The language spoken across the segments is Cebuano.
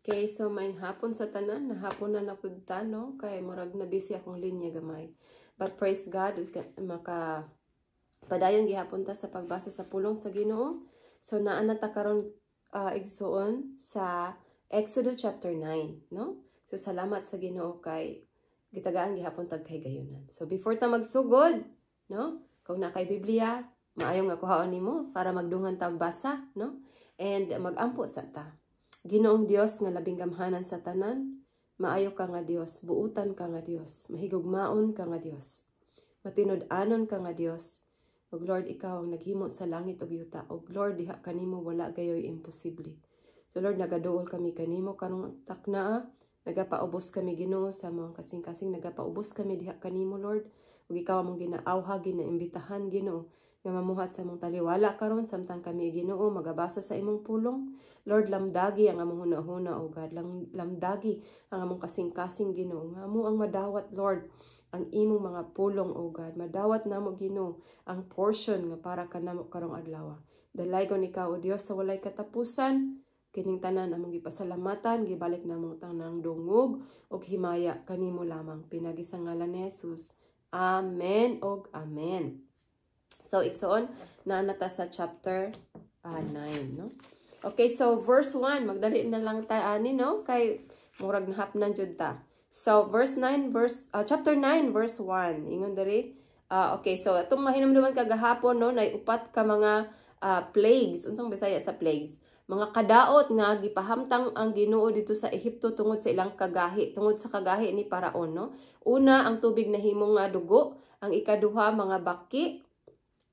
Okay, so maayong hapon sa tanan, nahapon na na pud ta, no? Kay murag na busy akong linya gamay. But praise God, maka padayon gihapon ta sa pagbasa sa pulong sa Ginoo. So naa na ta karon, igsuon, sa Exodus chapter 9, no? So salamat sa Ginoo kay gitagaan gihapon tag kahigayunan. So before ta magsugod, no? Kung naa kay Biblia, maayo nga kuhaon nimo para magdungan ta og basa, no? And magampo sa ta. Ginoong Dios nga labing gamhanan sa tanan, maayo ka nga Dios, buutan ka nga Dios, mahigugmaon ka nga Dios, matinud-anon ka nga Dios. Ug Lord, ikaw ang naghimo sa langit ug yuta. Ug Lord, diha kanimo wala gayoy imposible. So Lord, nagaduol kami kanimo karong taknaa, nagapaubos kami, Ginoo, sa mga kasing-kasing, nagapaubos kami diha kanimo, Lord. Ug ikaw among ginaawha, ginaimbitahan, Ginoo, nga mamuhat sa among taliwala karon samtang kami, Ginoo, magabasa sa imong pulong. Lord, lamdagi ang among hunahuna, O God. Lamdagi ang among kasing-kasing, Ginoo. Nga amo ang madawat, Lord, ang imong mga pulong, O God. Madawat namo, Ginoo, ang portion nga para kanamo karong adlaw. Dalaygon ikaw, O Dios, sa walay katapusan. Kining tanan among gipasalamatan, gibalik namo tanang dungog ug himaya kanimo lamang. Pinagi sa ngalan ni Jesus. Amen og amen. So, igsoon, naa na ta sa chapter 9, no? Okay, so verse 1, magdali na lang tayo ani, no? Kay murag nahapnan jud ta. So, verse 9, verse chapter 9, verse 1. Ingon diri. Okay, so atong mahinumduman kagahapon, no, nay upat ka mga plagues. Unsang Bisaya sa plagues? Mga kadaot nga gipahamtang ang Ginoo dito sa Ehipto tungod sa ilang kagahi, tungod sa kagahi ni Paraon, no? Una, ang tubig nahimo nga dugo, ang ikaduha, mga baki,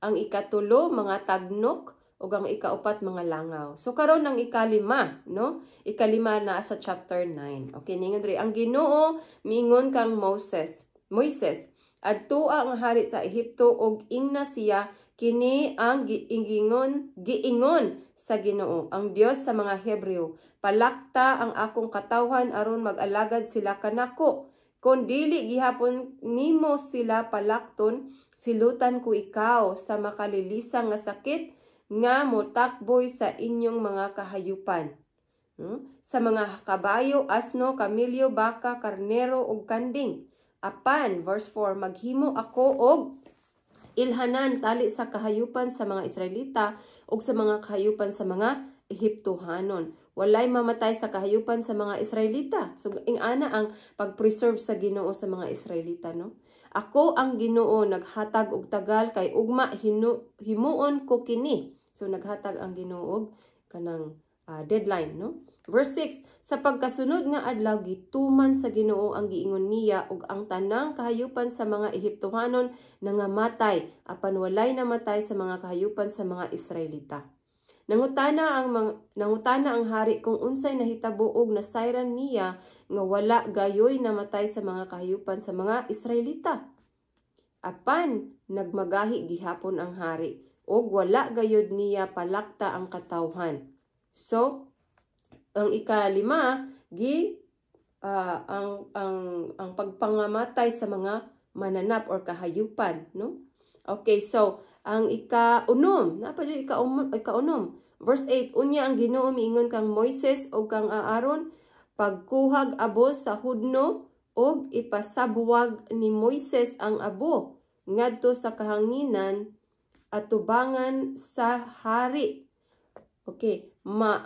ang ikatulo, mga tagnok, ug ang ikaupat, mga langaw. So karon ang ikalima, no? Ikalima na sa chapter 9. Okay, ningon diri, ang Ginoo miingon kang Moses. Moises, adtua ang hari sa Ehipto ug ingna siya, "Kini ang giingon giingon sa Ginoo, ang Dios sa mga Hebreo: Palakta ang akong katawhan aron mag-alagad sila kanako. Kon dili gihapon nimo sila palakton, silutan ko ikaw sa makalilisang nga sakit nga motakboy sa inyong mga kahayupan. Sa mga kabayo, asno, kamilyo, baka, karnero ug kanding." Apan, verse 4, "Maghimo ako og ilhanan tali sa kahayupan sa mga Israelita ug sa mga kahayupan sa mga Ehiptohanon. Walay mamatay sa kahayupan sa mga Israelita." So ing-ana ang pag-preserve sa Ginoo sa mga Israelita, no? "Ako ang Ginoo, naghatag og tagal kay ugma himuon ko kini." So naghatag ang Ginoo og kanang deadline, no? Verse 6, "Sa pagkasunod nga adlaw gituman sa Ginoo ang giingon niya ug ang tanang kahayupan sa mga Ehiptohanon nangamatay, apan walay namatay sa mga kahayupan sa mga Israelita. Nangutana ang hari kung unsay nahitabo ug nasayran niya nga wala gayoy namatay sa mga kahayupan sa mga Israelita. Apan nagmagahi gihapon ang hari ug wala gayud niya palakta ang katawhan." So ang ikalima gi ang pagpangamatay sa mga mananap or kahayupan, no? Okay, so ang ika-unom, naa pa ika ika-unom. Verse 8, "Unya ang Ginoo miingon kang Moises ug kang Aaron, pagkuhag abo sa hudno, ug ipasabwag ni Moises ang abo ngadto sa kahanginan atubangan sa hari." Okay,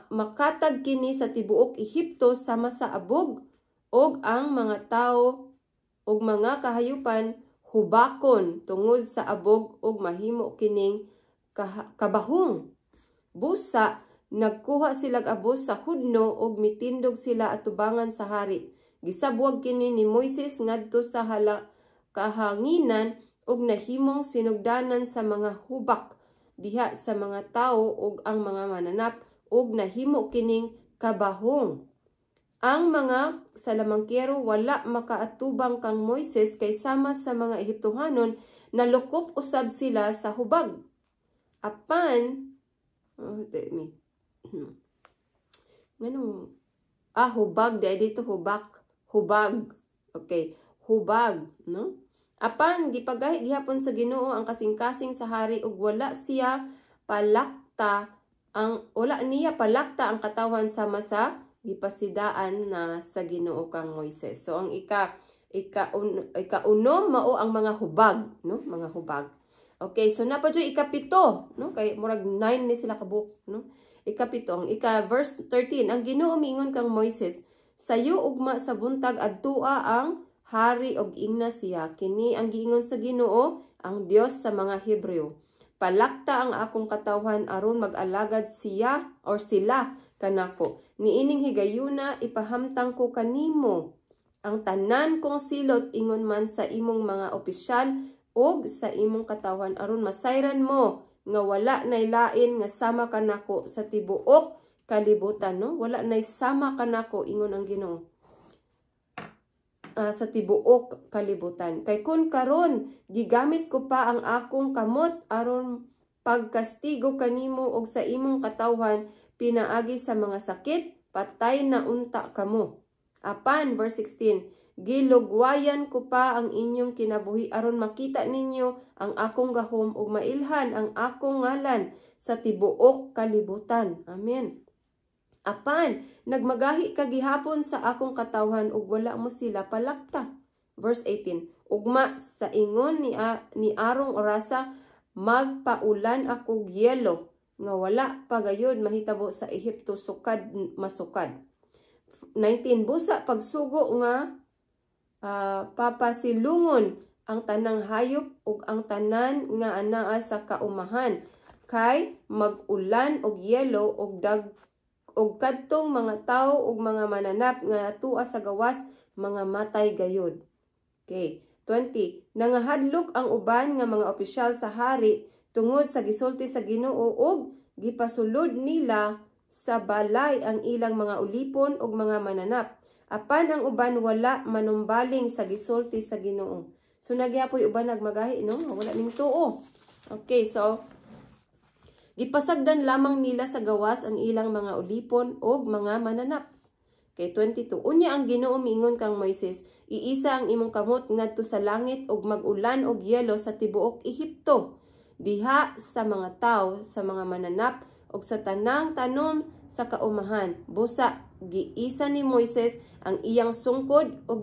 makatag kini sa tibuok Ehipto sama sa abog, ug ang mga tawo ug mga kahayupan hubakon tungod sa abog ug mahimo kining kabahong. Busa nagkuha sila abo sa hudno ug mitindog sila atubangan sa hari. Gisabwag kini ni Moises ngadto sa kahanginan ug nahimong sinugdanan sa mga hubak diha sa mga tawo ug ang mga mananap ug nahimo kining kabahong. Ang mga salamangkero wala makaatubang kang Moises kay sama sa mga Ehiptohanon, nalukop usab sila sa hubag. Apan, oh, me. Nganong hubag di dito, hubak, hubag. Okay, hubag, no? Apan gipagahi gihapon sa Ginoo ang kasing-kasing sa hari ug wala niya palakta ang katawhan sama sa Gipasidaan na sa Ginoo kang Moises. So ang ika-unom mao ang mga hubag, no? Mga hubag. Okay, so naa pa juy ikapito, no? Kay murag 9 ni sila kabuok, no? Ikapito, ang ika verse 13, ang Ginoo miingon kang Moises, "Sayo ugma sa buntag adtua ang hari og ingna siya, kini ang giingon sa Ginoo, ang Dios sa mga Hebreo. Palakta ang akong katawhan aron mag-alagad siya or sila kanako. Niining higayuna ipahamtang ko kanimo ang tanan kong silot ingon man sa imong mga opisyal ug sa imong katawhan aron masayran mo nga wala nay lain nga sama kanako sa tibuok kalibutan," no? Wala nay sama kanako, ingon ang Ginoo, sa tibuok kalibutan. "Kay kun karon gigamit ko pa ang akong kamot aron pagkastigo kanimo og sa imong katawhan pinaagi sa mga sakit, patay na unta kamo. Apan," verse 16, "gilugwayan ko pa ang inyong kinabuhi aron makita ninyo ang akong gahom ug mailhan ang akong ngalan sa tibuok kalibutan." Amen. "Apan, nagmagahi ka gihapon sa akong katawhan ug wala mo sila palakta." Verse 18, "Ugma sa ingon ni arong orasa, magpaulan ako yelo nga wala pa gayud mahitabo sa Ehipto sukad masukad." 19, "Busa pagsugo nga papasilungon ang tanang hayop ug ang tanan nga anaa sa kaumahan kay mag-ulan og yelo ug dag og kadtong mga tawo ug mga mananap nga atua sa gawas mga matay gayud." Okay. 20. Nangahadlok ang uban nga mga opisyal sa hari tungod sa gisulti sa Ginoo ug gipasulod nila sa balay ang ilang mga ulipon ug mga mananap. Apan ang uban wala manumbaling sa gisulti sa Ginoo. So nagyapoy uban nagmagahi, no? Wala ning tuo. Okay, so gipasagdan lamang nila sa gawas ang ilang mga ulipon ug mga mananap. Okay, 22. Unya ang Ginoo miingon kang Moises, "Iisa ang imong kamot ngadto sa langit ug mag-ulan og yelo sa tibuok Ehipto, diha sa mga tawo, sa mga mananap ug sa tanang tanom sa kaumahan." Busa giisa ni Moises ang iyang sungkod ug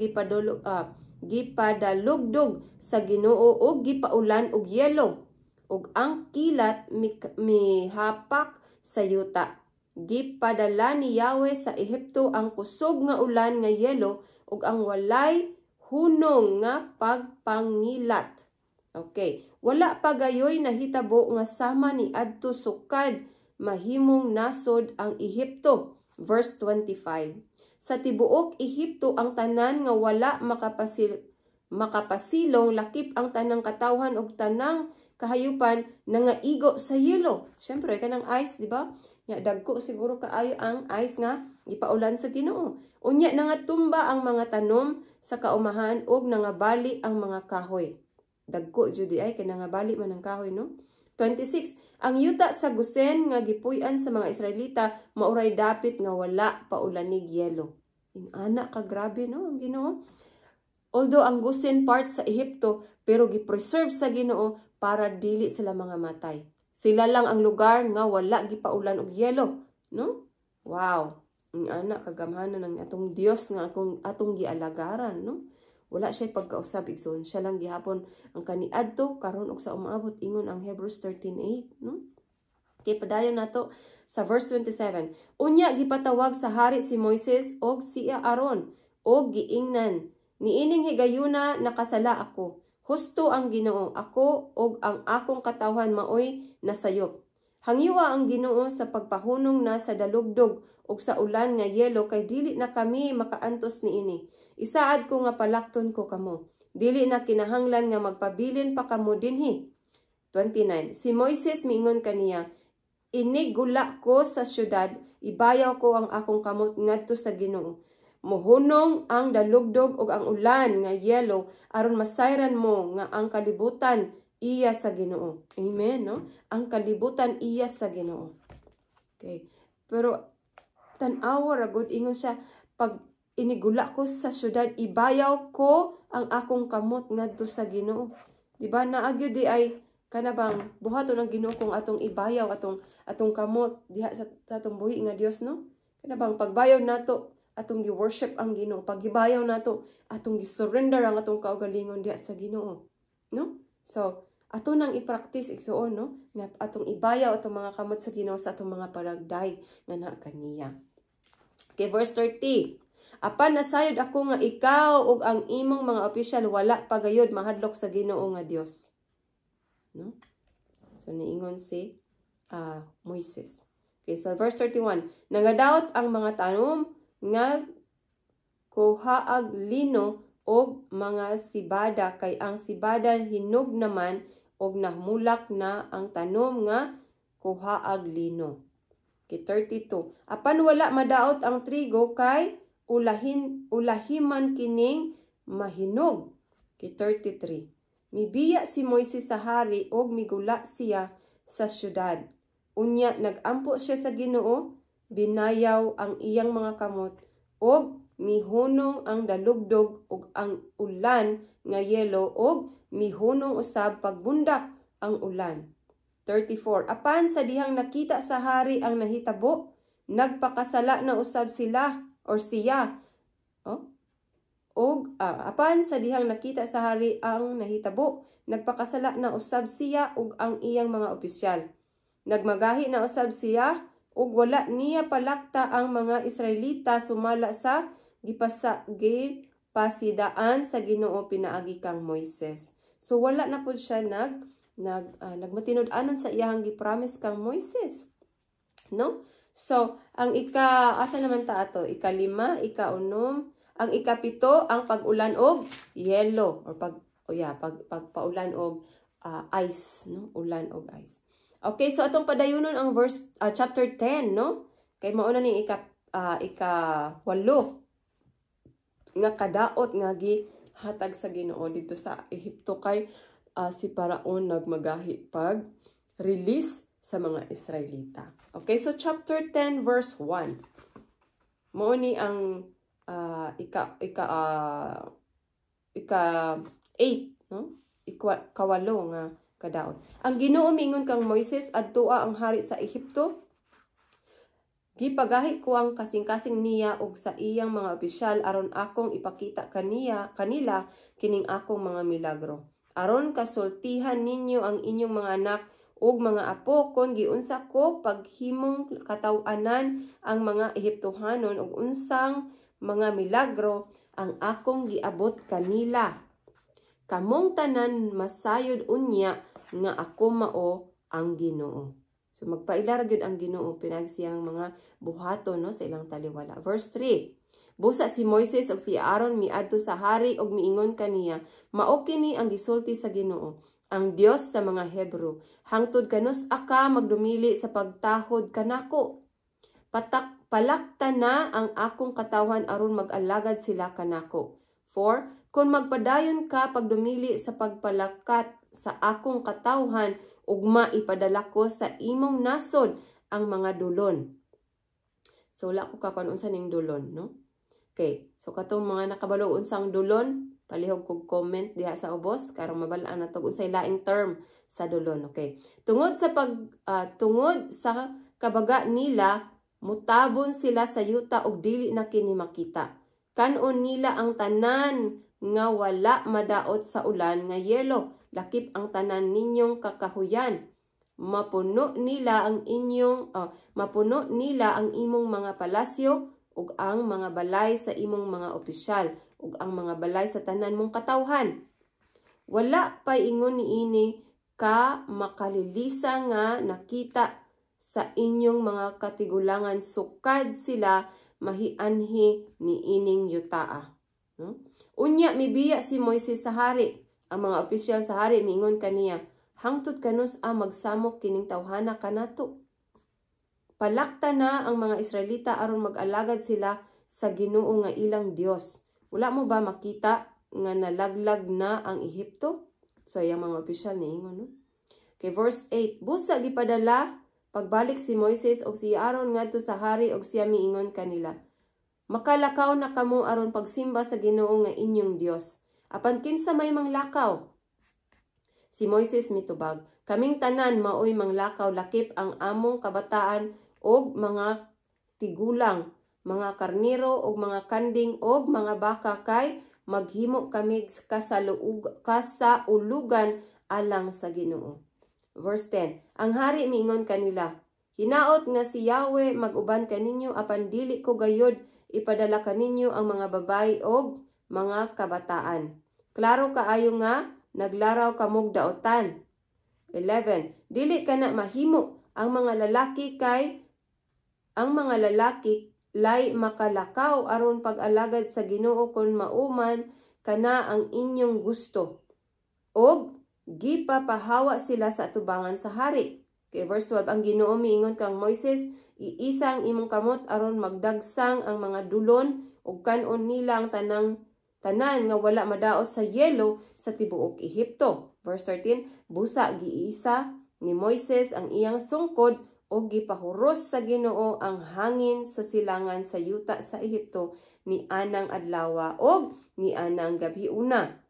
gipadalugdog sa Ginoo ug gipaulan og yelo ug ang kilat mihapak sa yuta. Gipadala ni Yahweh sa Ehipto ang kusog nga ulan nga yelo ug ang walay hunong nga pagpangilat. Okay, wala pa gayoy nahitabo nga sama ni adto sukad mahimong nasod ang Ehipto. Verse 25. Sa tibuok Ehipto ang tanan nga wala makapasilong lakip ang tanang katawhan ug tanang kahayupan nangaigo sa yelo. Syempre kanang ice, di ba? Nya dagko siguro kaayo ang ice nga gipaulan sa Ginoo. Unya nangatumba ang mga tanom sa kaumahan ug nangabali ang mga kahoy. Dagko jud ay kay nangabali man ang kahoy, no? 26. Ang yuta sa Gosen nga gipuy-an sa mga Israelita mauray dapit nga wala paulanig yelo. Ing-ana ka grabe, no, ang Ginoo. Although ang Gosen part sa Ehipto, pero gi-preserve sa Ginoo para dili sila mga matay. Sila lang ang lugar nga wala gipaulan og yelo, no? Wow. Ang ana kagamhanan ng atong Dios nga atong gialagaran, no? Wala siya pagkausab, igsoon. Siya lang gihapon ang kaniadto karon ug sa umaabot, ingon ang Hebrews 13:8, no? Okay, padayon nato sa verse 27. Unya gipatawag sa hari si Moises og si Aaron og giingnan, "Niining higayuna nakasala ako. Husto ang Ginoo, ako og ang akong katawhan maoy nasayop. Hangyoa ang Ginoo sa pagpahunong na sa dalugdog ug sa ulan nga yelo kay dili na kami makaantos niini. Isaad ko nga palakton ko kamo. Dili na kinahanglan nga magpabilin pa kamo dinhi." 29. Si Moises miingon kaniya, "Inig gula ko sa syudad, ibayaw ko ang akong kamot ngadto sa Ginoo. Mohunong ang dalugdog ug ang ulan nga yelo aron masayran mo nga ang kalibutan iya sa Ginoo." Amen, no? Ang kalibutan iya sa Ginoo. Okay. Pero tan-awa ra gud, ingon siya, "Pag inigula ko sa syudad, ibayaw ko ang akong kamot ngadto sa Ginoo." Di ba? Naa gyud di ay kana bang buhaton ang Ginoo kung atong ibayaw atong kamot diha sa atong buhi nga Dios, no? Kana bang pagbayaw nato, atong gi-worship ang Ginoo. Paggibayaw nato, atong gi-surrender ang atong kaugalingon diha sa Ginoo, no? So, ato nang i-practice, igsuon, no, nga atong ibayaw atong mga kamot sa Ginoo sa atong mga panagdaig nga naa kaniya. Okay, verse 30. "Apan nasayod ako nga ikaw ug ang imong mga opisyal wala pagayod mahadlok sa Ginoo nga Dios." No? So niingon si Moises. Okay, so verse 31. Nangadaot ang mga tanom nga kuhaag lino og mga sibada kay ang sibada hinog naman og nahumulak na ang tanom nga kuhaag lino. Okay, 32. Apan wala madaot ang trigo kay ulahin ulahiman kining mahinog. Okay, 33. Mibiya si Moises sa hari og migula siya sa syudad. Unya nagampo siya sa Ginoo, binayaw ang iyang mga kamot og mihunong ang dalugdog ug ang ulan nga yelo og mihunong usab pagbundak ang ulan. 34. Apan sa dihang nakita sa hari ang nahitabo, nagpakasala na usab sila or siya. Oh? Og apan sa dihang nakita sa hari ang nahitabo, nagpakasala na usab siya ug ang iyang mga opisyal. Nagmagahi na usab siya ug wala niya palakta ang mga Israelita sumala sa gipasidaan sa Ginoo pinaagi kang Moises. So wala na pud siya nag nag nagmatinud-anon sa iyang gi-promise kang Moises. No? So, ang ika asa naman ta ato? Ikalima, ika-unom, ang ikapito, ang pag-ulan og yelo or pag oh yeah, pagpaulan og ice, no? Ulan og ice. Okay, so atong padayunon ang verse chapter 10, no? Kay mao na ning ika 8 nga kadaot nga gihatag sa Ginoo dito sa Ehipto kay si Paraon nagmagahi pag release sa mga Israelita. Okay, so chapter 10 verse 1. Mao ni ang ika ika ika 8, no? Ika kawalo nga kadaot. Ang Ginoo miingon kang Moises, "Adtoa ang hari sa Ehipto. Gipagahi ko ang kasing-kasing niya ug sa iyang mga opisyal aron akong ipakita kanila kining akong mga milagro. Aron kasultihan ninyo ang inyong mga anak ug mga apo kon giunsa ko paghimong kataw-anan ang mga Ehiptohanon ug unsang mga milagro ang akong giabot kanila. Kamong tanan masayod unya nga ako mao ang Ginoo." So magpaila ra gyud ang Ginoo pinaagi siyang mga buhaton, no, sa ilang taliwala. Verse 3. Busa si Moises ug si Aaron miadto sa hari ug miingon kaniya, "Mao kini ang gisulti sa Ginoo, ang Dios sa mga Hebrew. Hangtod kanus-a ka magdumili sa pagtahod kanako? Patak palakta na ang akong katawhan aron mag-alagad sila kanako. 4. Kung magpadayon ka pagdumili sa pagpalakat sa akong katawhan, ugma ipadala ko sa imong nasod ang mga dulon." So wala ko kakuan unsa ning dulon, no? Okay. So katong mga nakabalo unsang dulon, palihog kog comment diha sa ubos karon mabal-an nato unsay laing term sa dulon, okay? Tungod sa kabaga nila, mutabon sila sa yuta ug dili na kini makita. Kanon nila ang tanan nga wala madaot sa ulan nga yelo, lakip ang tanan ninyong kakahuyan. Mapuno nila ang imong mga palasyo ug ang mga balay sa imong mga opisyal ug ang mga balay sa tanan mong katawhan. Wala pay ingon niini ka makalilisa nga nakita sa inyong mga katigulangan sukad sila mahianhi niining yutaa. No? Unya mibiya si Moises sa hari. Ang mga opisyal sa hari miingon kaniya, "Hangtod kanus-a magsamok kining tawhana kanato? Palakta na ang mga Israelita aron mag-alagad sila sa Ginoo nga ilang Dios. Wala mo ba makita nga nalaglag na ang Ehipto?" So ayang mga opisyal niingon, no? Okay, verse 8. Busa gipadala pagbalik si Moises og si Aaron ngadto sa hari ug siya miingon kanila, "Makalakaw na kamo aron pagsimba sa Ginoo nga inyong Dios. Apan kinsa may manglakaw?" Si Moises mitubag, "Kaming tanan maoy manglakaw lakip ang among kabataan og mga tigulang, mga karniro og mga kanding og mga baka kay maghimo kami kasaulugan alang sa Ginoo. Verse 10. Ang hari miingon kanila, "Hinaot nga si Yahweh mag-uban kaninyo, apan dili ko gayod ipadala kaninyo ang mga babayi og mga kabataan. Klaro kaayo nga naglaraw kamog daotan." 11. "Dili kana mahimo. Ang mga lalaki lay makalakaw aron pag-alagad sa Ginoo kon mauman kana ang inyong gusto." Og gipapahawa sila sa atubangan sa hari. Okay, verse 12, ang Ginoo miingon kang Moises, "Iisa ang imong kamot aron magdagsang ang mga dulon ug kan-on nila ang tanan nga wala madaot sa yelo sa tibuok Ehipto." Verse 13, busa giisa ni Moises ang iyang sungkod ug gipahuros sa Ginoo ang hangin sa silangan sa yuta sa Ehipto ni anang adlawa og ni anang gabhiuna.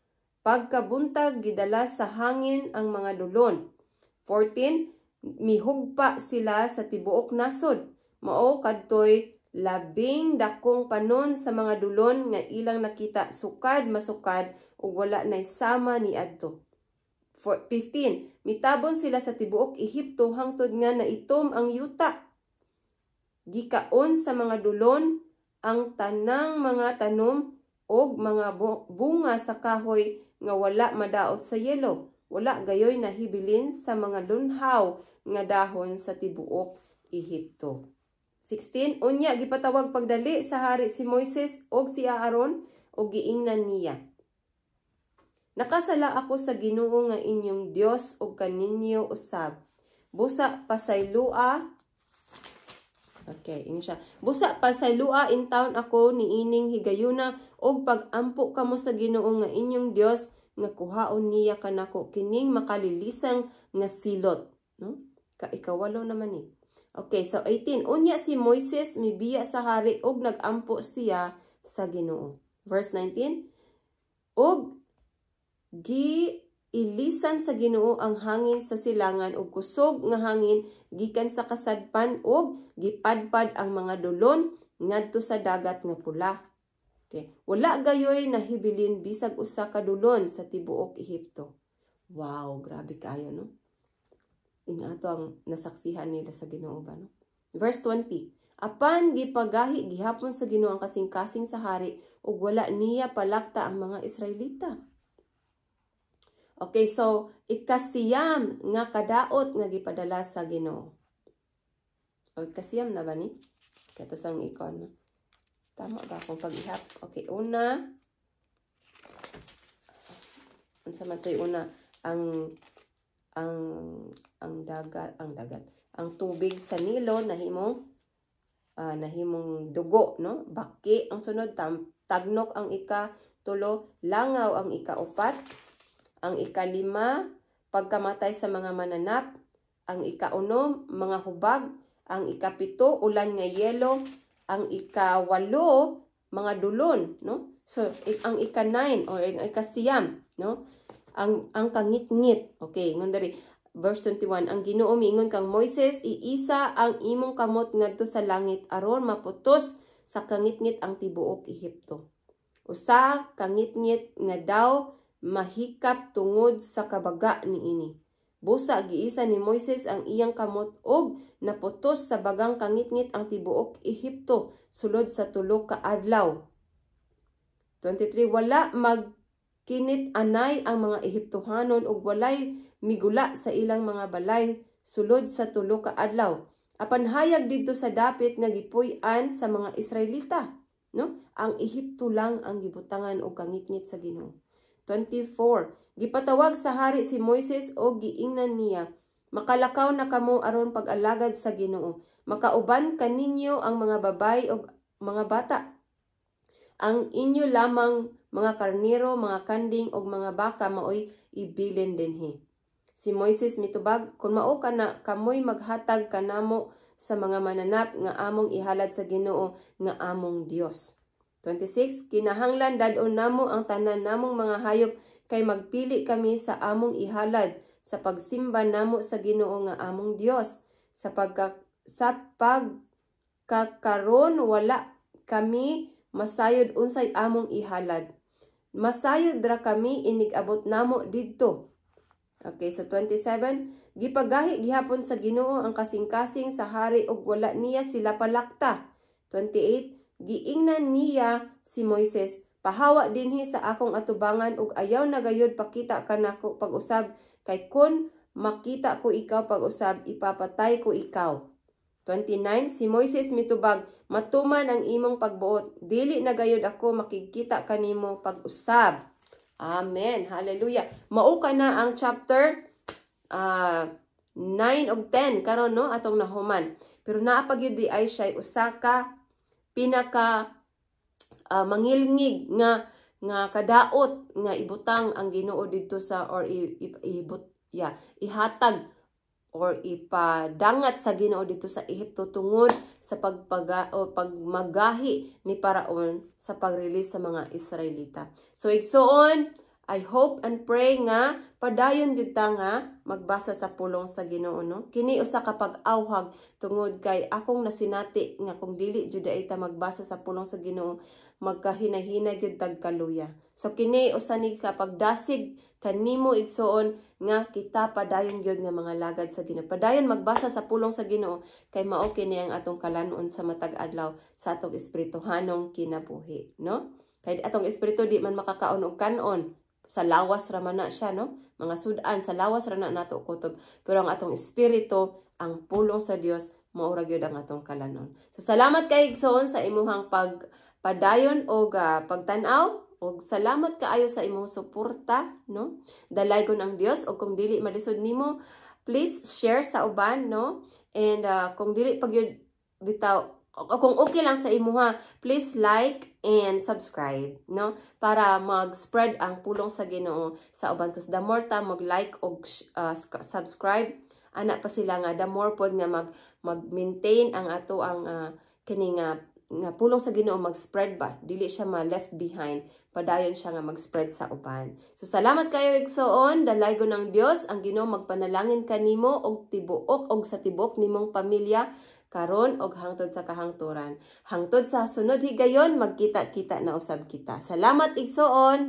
Pagkabuntag, gidala sa hangin ang mga dulon. 14, mihugpa sila sa tibuok nasod. Mao kadtoy labing dakong panon sa mga dulon nga ilang nakita sukad masukad ug wala nay sama ni adto. 15. Mitabon sila sa tibuok Ehipto hangtod nga naitom ang yuta. Gikaon sa mga dulon ang tanang mga tanom og mga bunga sa kahoy nga wala madaot sa yelo. Wala gayoy nahibilin sa mga lunhaw nga dahon sa tibuok Ehipto. 16. Unya gipatawag pagdali sa hari si Moises og si Aaron og giingnan niya, "Nakasala ako sa Ginoo nga inyong Dios ug kaninyo usab. Busa pasaylua." Okay, ini siya. "Busa pasaylua intawon ako niining higayuna og pag-ampo kamo sa Ginoo nga inyong Dios nga kuhaon niya kanako kining makalilisang nga silot," no? Ka ikawalo naman ni. Okay, so 18. Unya si Moises mibiya sa hari ug nagampo siya sa Ginoo. Verse 19. Og giilisan sa Ginoo ang hangin sa silangan ug kusog nga hangin gikan sa kasadpan ug gipadpad ang mga dulon ngadto sa Dagat nga Pula. Okay. Wala gayoy nahibilin bisag usa ka dulon sa tibuok Ehipto. Wow, grabe kaayo, no? Ingato ang nasaksihan nila sa Ginoo ba, no? Verse 20. Apan gipagahi gihapon sa Ginoo ang kasing-kasing sa hari ug wala niya palakta ang mga Israelita. Okay, so ikasiyam nga kadaot nga gipadala sa Ginoo. O ikasiyam na ba ni? Kato sang ikon. Tama ba akong pag-ihap? Okay, una. Unsa man to'y una? Ang dagat, ang tubig sa Nilo nahimong dugo, no? Baki ang sunod, tagnok ang ika tulo, langaw ang ika-upat, ang ikalima, pagkamatay sa mga mananap, ang ikaunom, mga hubag, ang ikapito, ulan nga yelo, ang ikawalo, mga dulon, no? So, ang ika-9 or ang ikasiyam, no? Ang kangitngit. Okay, ingon diri verse 21, ang Ginoo miingon kang Moises, "Iisa ang imong kamot ngadto sa langit aron maputos sa kangitngit ang tibuok Ehipto." Usa kangitngit nga daw mahikap tungod sa kabaga niini. Busa giisa ni Moises ang iyang kamot og naputos sa bagang kangitngit ang tibuok Ehipto sulod sa 3 ka adlaw. 23. Wala magkinit anay ang mga Ehiptohanon ug walay migula sa ilang mga balay sulod sa 3 ka adlaw. Apan hayag didto sa dapit nga gipuy-an sa mga Israelita, no? Ang Ehipto lang ang gibutangan og kangitngit sa Ginoo. 24. Gipatawag sa hari si Moises og giingnan niya, "Makalakaw na kamo aron pag-alagad sa Ginoo. Makauban kaninyo ang mga babay og mga bata. Ang inyo lamang mga karnero, mga kanding og mga baka maoy ibilin dinhi." Si Moises mitubag, "Kung mao kana, kamoy maghatag kanamo sa mga mananap nga among ihalad sa Ginoo nga among Dios." 26. "Kinahanglan dad-on namo ang tanan namong mga hayop kay magpili kami sa among ihalad sa pagsimba namo sa Ginoo nga among Dios sa pagka sa Kakaron wala kami masayod unsay among ihalad. Masayod ra kami inig-abot namo didto." Okay, so 27, gipagahi gihapon sa Ginoo ang kasing-kasing sa hari ug wala niya sila palakta. 28, giingnan niya si Moises, "Pahawa dinhi sa akong atubangan ug ayaw na gayud pakita kanako pag-usab, kay kon makita ko ikaw pag-usab, ipapatay ko ikaw." 29, si Moises mitubag, "Matuman ang imong pagbuot, dili na gayud ako makigkita kanimo pag-usab." Amen. Hallelujah. Mao kana ang chapter 9 ug 10 karon, no, atong nahuman. Pero naa pa gyud diay siya usa ka pinaka mangilngig nga nga kadaot nga ibutang ang Ginoo didto sa or i, i, ibut yeah, ihatag or ipadangat sa Ginoo didto sa Ehipto tungod sa pagpaga o pagmagahi ni Paraon sa pag-release sa mga Israelita. So igsuon, I hope and pray nga padayon gyud ta nga magbasa sa pulong sa Ginoo, no. Kini usa ka pag-awhag tungod kay akong nasinati nga kung dili jud ay ta magbasa sa pulong sa Ginoo, magkahinahinay gyud tag kaluya. So kini usa ni ka pagdasig kanimo, igsuon, nga kita padayon gyud nga mga lagad sa Ginoo. Padayon magbasa sa pulong sa Ginoo kay mao kini ang atong kalanon sa matag adlaw sa atong espirituhanong kinabuhi, no? Kay atong espiritu di man makakaon og kanon, sa lawas ra man na siya, no? Mga sudan sa lawas ra na nato kutob. Pero ang atong espiritu, ang pulong sa Dios, mao ra gyud ang atong kalanon. So salamat kay, igsoon, sa imuhang pagpadayon og pagtan-aw og salamat kaayo sa imong suporta, no? Dalaygon ang Dios. Og kung dili malisod nimo, please share sa uban, no? And kung dili pag yun bitaw, kung okay lang sa imuha, please like and subscribe, no? Para mag-spread ang pulong sa Ginoo sa uban. Because the more ta mag-like og subscribe, ana pa sila nga the more pod nga mag-maintain ang ato ang kini nga nga pulong sa Ginoo mag-spread ba, dili siya ma left behind, padayon siya nga mag-spread sa uban. So salamat kayo, igsoon. Dalaygon ang Dios. Ang Ginoo magpanalangin kanimo og tibuok og sa tibuok nimong pamilya karon og hangtod sa kahangturan. Hangtod sa sunod higayon, magkita-kita na usab kita. Salamat, igsoon.